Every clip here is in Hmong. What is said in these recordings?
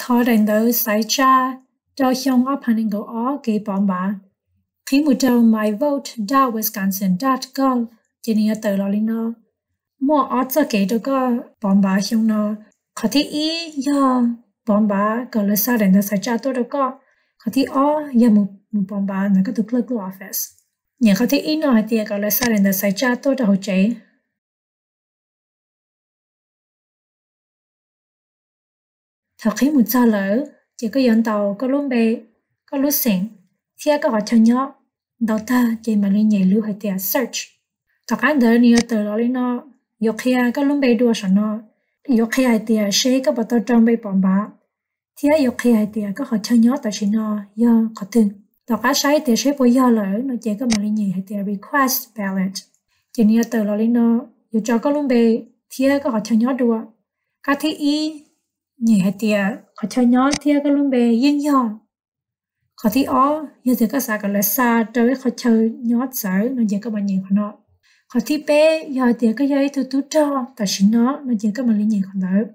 Thov daim ntawv xaiv tsa rau xyoo ob phav nees nkaum ob kev pov npav. Qhib mus rau my vote dot wisconsin dot gov ces nws yuav tawm los li no. Muaj ob txoj kev rau koj pov npav xyoo no. Qhov thib ib yog pov npav kom lawv xa daim ntawv xaiv tsa tuaj rau koj. Qhov thib ob yog mus pov npav ntawm koj tus clerk lub office. Nyem qhov thib ib no hais tias kom lawv xa daim ntawv xaiv tsa tuaj rau hauv tsev. Thaum qhib mus txog lawm ces koj yuav ntaus koj lub npe, koj lub xeem thiab koj qhov chaw nyob. Ntaus tag ces mam li nyem lub hais tias search. Tom qab ntawd nws yuav tawm los li no, yuav qhia koj lub npe dua saum no, yuav qhia hais tias seb koj puas tau rau npe pov npav, thiab yuav qhia hais tias koj qhov chaw nyob tam sim no yog qhov twg. Tom qab saib tias seb puas yog lawm no ces koj mam li nyem hais tias request ballot. Ces nws yuav tawm los li no, yuav tso koj lub npe thiab koj qhov chaw nyob dua. Kab thib ib nyem hais tias qhov chaw nyob thiab koj lub npe yeej yog. Qhov thib ob yog tias koj xav kom lawv xa rau ib qhov chaw nyob txawv no ces koj mam nyem qhov no. Qhov thib peb yog hais tias koj yog ib tug tub rog tam sim no no ces koj mam li nyem qhov ntawd.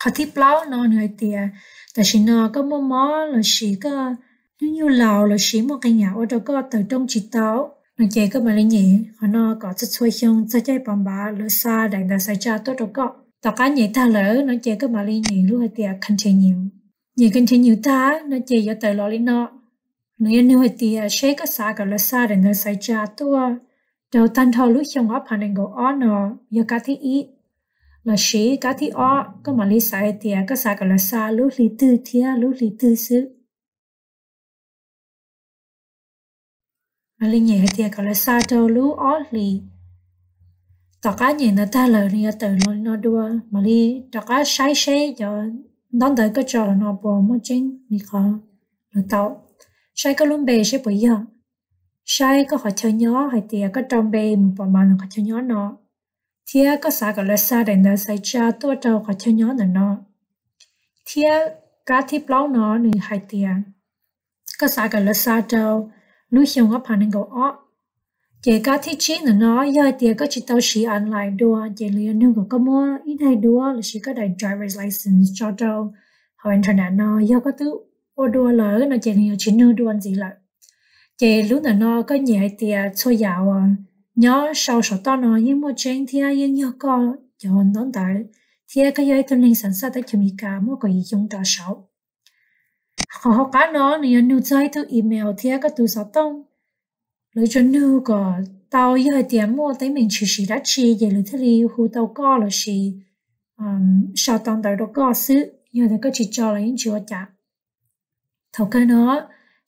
Qhov thib plaub no nws hais tias tam sim no koj muaj mob lossis koj hnub nyoog laus lossis muaj qee yam ua rau koj tawm rooj tsis tau no ces koj mam li nyem qhov no kom txhua txhua xyoo txog caij pov npav lawv xa daim ntawv xaiv tsa tuaj rau koj. Tom qab nyem tag lawm no ces koj mam li nyem lub hais tias continue. Nyem continue tag no ces yuav tawm los li no. Nws yuav nug hais tias seb koj xav kom lawv xa daim ntawv xaiv tsa tuaj rau tag nrho lub xyoo ob phav nees nkaum ob no yog kab thib ib, lossis kab thib ob koj mam li xaiv hais tias koj xav kom lawv xa lub hli twg thiab lub hli twg xwb. Mam li nyem hais tias kom lawv xa rau lub ob hlis. Tom qab nyem ntawd tag lawm nws yuav tawm los li no dua, mam li rov qab saib seb cov ntaub ntawv koj tso los no puas muaj tseeb li qhov lawv tau. Saib koj lub npe seb puas yog, saib koj qhov chaw nyob hais tias koj rau npe mus pov npav ntawm qhov chaw nyob no, thiab koj xav kom lawv xa daim ntawv xaiv tsa tuaj rau qhov chaw nyob ntawm no. Thiab kab thib plaub no nws hais tias koj xav kom lawv xa rau lub xyoo ob phav nees nkaum ob. Ces kab thib tsib ntawm no yog hais tias koj tsis tau siv online dua ces lawv yuav nug kom koj muab ib daim duab lossis koj daim driver's license tso rau hauv internet no, yog koj twb ua dua lawm no ces nws yuav tsis nug dua ntxiv lawm. Ces lub ntawm no koj nyem hais tias txhua yam uas nyob sau saum toj no yeej muaj tseeb thiab yeej yog koj cov ntaub ntawv, thiab koj yog ib tug neeg xeem xaj teb chaws Amelikas muaj kaum yim xyoo rov saud. Qhov hauv qab no nws yuav nug txog ib tug email thiab koj tus xov tooj. Lawv tsuas nug kom tau yog hais tias muaj teeb meem tshwm sim dab tsi ces lawv thiaj li hu tau koj lossis sau tau ntawv rau koj xwb, yog tias koj tsis tso los yeej tsis ua cas. Thaum kawg no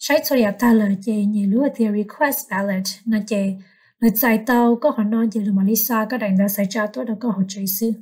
saib txhua yam tag lawm ces nyem lub hais tias request ballot no ces lawv txais tau koj qhov no ces lawv mam li xa koj daim ntawv xaiv tsa tuaj rau koj hauv tsev xwb.